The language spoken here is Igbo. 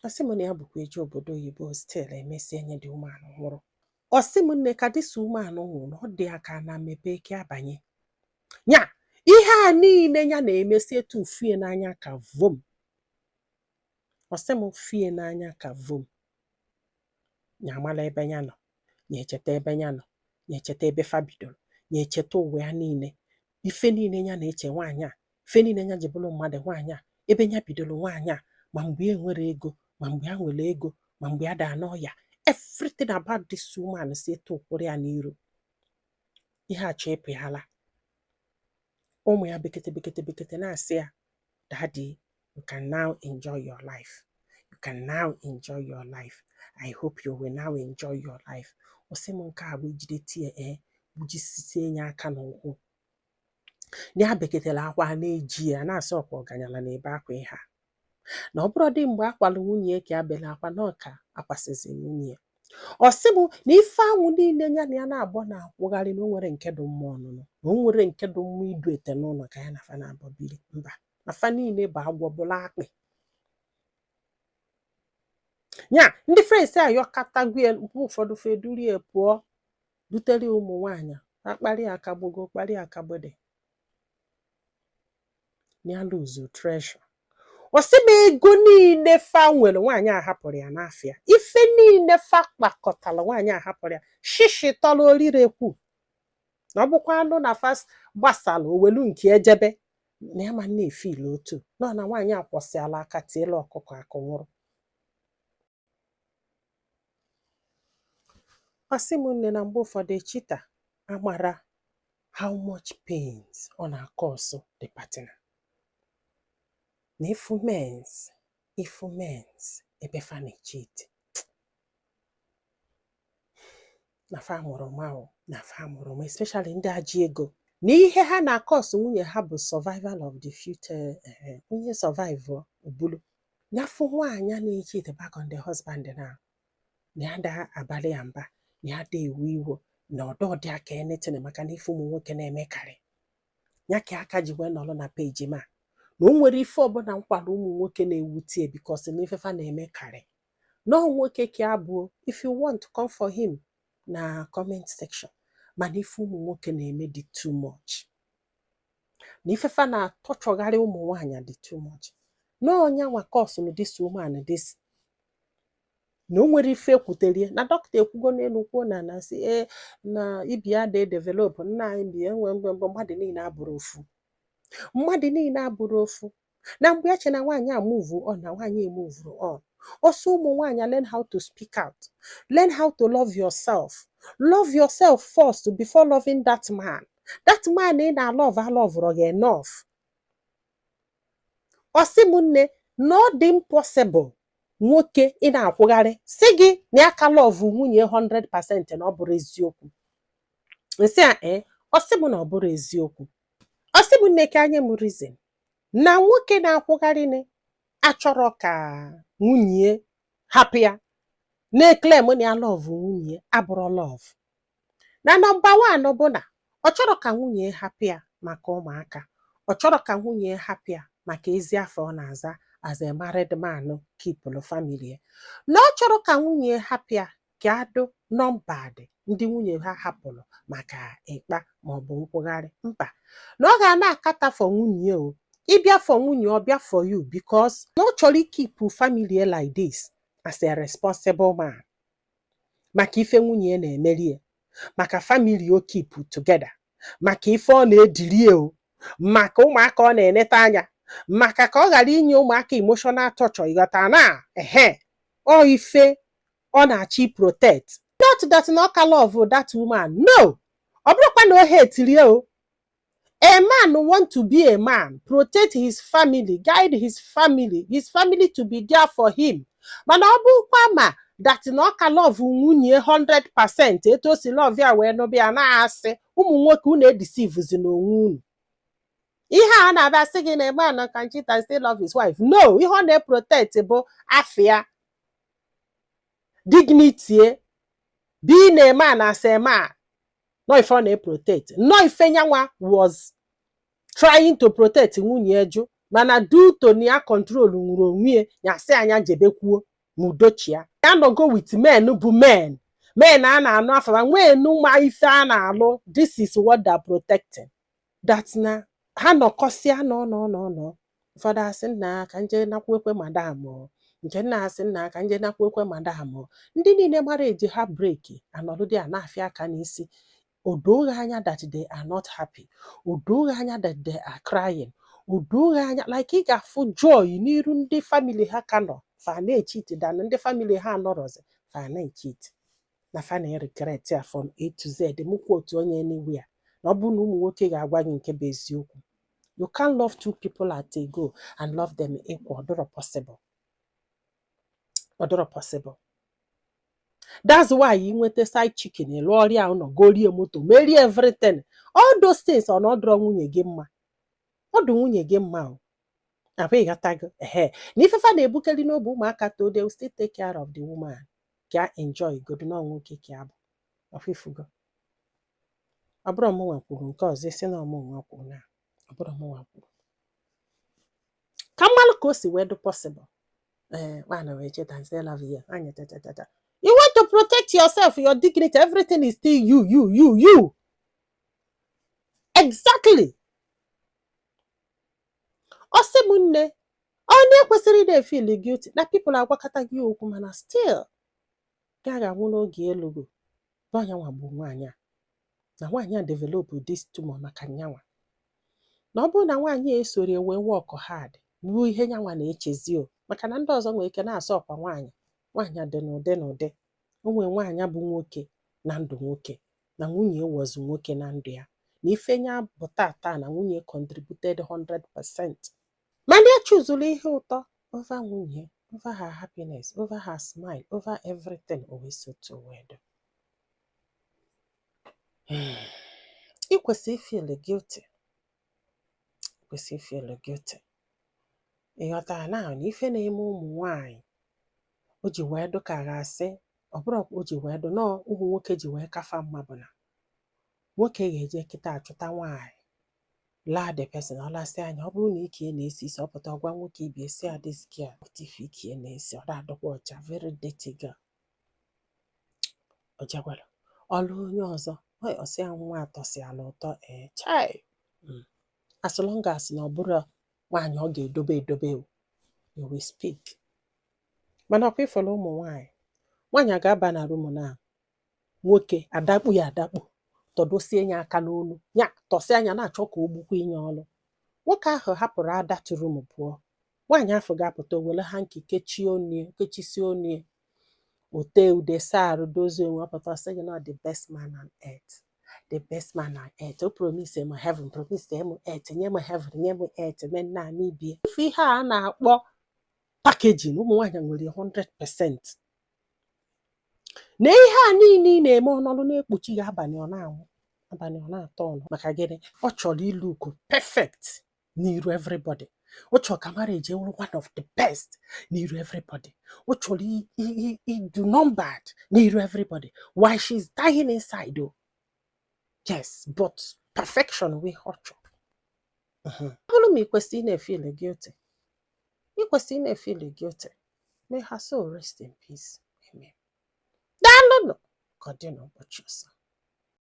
Ọ sị m na ya bụkwa eje obodo oyibo, still emesie nye the woman nwụrụ. Ọ sị m, nne, ka this woman nwụrụ na ọ dị aka na mepee ka abanye ya, ihe a niile ya na-emesi etu fie n'anya ka vom. Ọ sị m fie n'anya ka vom, ya amala ebe ya nọ, ya echeta ebe ya nọ, ya echeta ebe fa bidoro, ya echeta ụwa ya niile, ife niile ya na-eche nwaanyị a, ife niile ya ji bụrụ mmadụ, nwaanyị a, ebe ya bidoro, nwaanyị a, ma mgbe ya nwere ego, ma mgbe ya nwere ego, ma mgbe ya daa n'ọya, everything about this woman si etu ụkwụrụ ya n'iru ihe achọ ịpụ ya ala. Ụmụ ya bekete bekete bekete na-asị ya, "Daddy, you can now enjoy your life, you can now enjoy your life. I hope you will now enjoy your life." Ọ sị m nke a bụ ijide tie, ee, gbujisisie ya aka n'ụkwụ na ya beketara akwa na-eji ya na-asị ọkwa ọganyala na-ebe akwa ihe a, na ọ bụrụ dị mgbe akwalụ nwunye ka ya bere akwa na ọka akwasịzi nwunye ya. Ọ sị m na ife anwụ niile ya na ya na-agbọ na-akwụgharị, na o nwere nke dị mma ọnụnụ, na o nwere nke dị mma idu ete n'ụlọ ka ya na fa na-abọ biri mba, na fa niile bụ agwọ bụla akpị ya. Ndị friends ayọkatagwu ya mgbe ụfọdụ, fa edurie pụọ dutere ụmụ nwaanyị akparị akagbogo kparị akagbede na ya lose treasure. Ọ sị m ego niile fa nwere, nwaanyị a hapụrụ ya n'afịa. Ife niile fa kpakọtara, nwaanyị a hapụrụ ya shishi tọrọ orirekwu, na ọ bụkwa anụ na fa gbasara owelu nke ejebe na ya ma na-efili otu nọ na nwaanyị a kwọsịala aka tiela ọkụkọ akụ nwụrụ. Ọ sị m, nne, na mgbe ụfọdụ cheater amara how much pains ọ na-acause the partner, na ifu mens, ifu mens ebe fa na-echeat, na fa mụrụ ma o na fa mụrụ ma, especially ndị aji ego, na ihe ha na-acause nwunye ha bụ survival of the fittest. Onye survive obulu ya. Fụ nwaanyị a na-echeat back on the husband na ya da abalị ya mba, na ya da ewe iwe, na ọdọ dị aka anything, maka na ife ụmụ nwoke na-emekarị ya ka aka ji wee nọrọ na peji ma na o nwere ife ọbụla nkwado ụmụ nwoke na-ewute, because na ife fa na-emekarị na ọ nwoke ka abụọ. If you want, come for him na comment section, mana ife ụmụ nwoke na-eme dị too much, na ife fa na-atọchọgharị ụmụ nwaanyị dị too much, na ọnya nwa cause this woman this, na o nwere ife ekwuterie na dọkịta ekwugo n'elu kwuo na na sị ee na ibi ya dị develop nna anyị bi enwe mgbe mgbe mmadụ niile abụrụ ofu, mmadụ niile abụrụ ofu, na mgbe eche na nwaanyị a move on, na nwaanyị emove on. Ọsọ ụmụ nwaanyị, learn how to speak out, learn how to love yourself, love yourself first before loving that man. That man ị na-alove aloverụ gị enough. Ọ sị m, nne, na ọ dị impossible nwoke ị na-akwụgharị si gị na ya ka love nwunye 100%, na ọ bụrụ eziokwu. Nsị a, ee. Ọ sị m na ọ bụrụ eziokwu. Ọ sị m, nne, ka anya m reason na nwoke na-akwụgharị achọrọ ka nwunye hapụ ya, na-eclaim na ya love nwunye, abụrụ love. Na number one bụ na ọ chọrọ ka nwunye hapụ ya maka ụmụaka, ọ chọrọ ka nwunye hapụ ya maka ezi afọ ọ na-aza as a married man keepụlụ family ya, na ọ chọrọ ka nwunye hapụ ya ka adụ nọmbadị ndị nwunye ha hapụrụ maka ịkpa maọbụ nkwụgharị mba, na ọ ga na-akata for nwunye o ịbịa for nwunye, ọ bịa for you, because na ọ chọrọ ikeep family ya like this as a responsible man, maka ife nwunye ya na-emeri ya, maka family o keep together, maka ife ọ na-ediri o, maka ụmụaka ọ na-eneta anya, maka ka ọ ghara inye ụmụaka emotional torture. Ịghọta na ehe ọ ife ọ na-achọ protect, not that na ọ ka love that woman, no. Ọ bụrụkwa na o hate o. A man want to be a man, protect his family, guide his family, his family to be there for him. Mana ọ bụrụkwa ma that na ọ ka love nwunye 100% etu o si love ya wee nụbịa na-asị ụmụ nwoke unu edeceivezi n'onwe unu. Ihe a na-abịa sị gị na man can cheat and still love his wife, no. Ihe ọ na-eprotect bụ afịa dignity, being a man as a man. No, ife ọ na-eprotect, no, ife nyanwa was trying to protect nwunye jụ, mana due to na ya control nwuru onwe ya, ya sị anya jebekwuo. Ma udochia ya nọgo with men bụ men, men a na-anụ afa nwee ma ife a na-alụ. This is what they are protecting, that na ha nọkọsịa nọ nọ nọ nọ. Ụfọdụ asị, "Nna, ka nje nakwuekwe madam o." Nke nna asị, "Nna, ka nje nakwuekwe madam o." Ndị niile mara eji ha break anọdụ dị a na-afịa aka n'isi. O doo anya that they are not happy. O doo anya that they are crying. O doo anya, like ị ga-afụ joy n'iru ndị family ha ka nọ fa na-echeat than ndị family ha anọrọzi fa na-echeat na fa na-regret ya from A to Z. Mụkwa otu onye anywhere na ọ bụrụ na ụmụ nwoke ga-agwa gị nke bụ eziokwu, you can't love two people at a go and love them equal. Ọ dịrọ possible, ọ dịrọ possible. That's why ị nweta side chicken, lụọ ọrịa ụlọ, gorie moto, merie everything, all those things, ọ na ọ dịrọ nwunye gị mma, ọ dị nwunye gị mma o abụ ịghọtago. Ehe, na ifefa na-ebukeli n'obi ụmụaka to, they will still take care of the woman ka enjoy godu na nwoke ka abụ ọfịfugo. Ọ bụrụ mụnwa kwuru nke ọzọ, isi na ọmụnwa kwuru na ọ bụrụ mụnwa kwuru ka mmalụ ka o si wee dị possible. Ee, nwaanyị wee cheta and say love you anya cha cha cha cha. You want to protect yourself, your dignity, everything is still you, you, you, you, exactly. Ọ sị m, nne, onye kwesịrị ị na-efeel guilty na people agwakọta gị okwu, mana still gị ga-anwụ n'oge elugo na ọnya nwa bụ nwaanyị a na nwaanyị a develop this tumor maka nyanwa, na ọ bụrụ na nwaanyị a esoro wee work hard bụ ihe nyanwa na-echezi o, maka na ndị ọzọ nwere ike na-asọ ọkwa nwaanyị. Nwaanyị dị n'ụdị n'ụdị o nwere. Nwaanyị bụ nwoke na ndụ nwoke, na nwunye was nwoke na ndụ ya, na ife nya bụ tata na nwunye contributed 100%, mana ya chuzuru ihe ụtọ over nwunye, over her happiness, over her smile, over everything. O wee si otu wee dị. Ị kwesịrị feel guilty, ị kwesịrị feel guilty. Ị ghọtara na na ife na-eme ụmụ nwanyị o ji wee dụ ka ga-asị ọ bụrụ o ji wee dụ nọọ ụmụ nwoke ji wee kafa mma bụ na nwoke ga-eje kịta achụta nwaanyị laa the person, ọ lasị anya, ọ bụrụ na ikie na-esi isi, ọ pụta ọgwa nwoke ibi esi ya, "This girl, ife ikie na-esi, ọ na-adịkwa ọcha, very dirty girl." O jekwara ọlụ onye ọzọ, ọ sị ya, "Nwa atọsi ala ụtọ." Ee, chai. As long as na ọ bụrụ nwaanyị ọ ga-edobe edobe o, you will speak. Mana ọkwa ifuru ụmụ nwaanyị, nwaanyị a ga-aba na room na nwoke adakpu ya adakpu, tọdosie ya aka n'olu ya, tọsịa anya na-achọ ka o gbukwa inye ọlụ. Nwoke ahụ hapụrụ adatu room pụọ, nwaanyị ahụ ga-apụta, o were hanky kechie onu, kechisie onu, o tee ude, saa arụ, dozie onwe, ọpụta, sị gị na the best man on earth, the best man on earth. O promise m heaven, promise m earth, nye m heaven, nye m earth, mee nna m ibie. Ife ihe a na-akpọ packaging, ụmụ nwaanyị nwere 100% na ihe a niile ị na-eme. Ọnọdụ na-ekpuchi gị abalị, ọ na-anwụ abalị, ọ na-atọ ọnụ. Maka gịnị? Ọ chọrọ ilook perfect n'iru everybody. Ọ chọrọ ka marriage wụrụ one of the best n'iru everybody. Ọ chọrọ idu numbered n'iru everybody while she's dying inside o. Yes, but perfection we ọ chọrọ. Ọ bụrụ ma ị kwesịrị ị na-efeel guilty, ị kwesịrị ị na-efeel guilty. May her soul rest in peace. Amen. Daalụnụ, ka ọ dị n'ụbọchị ọzọ.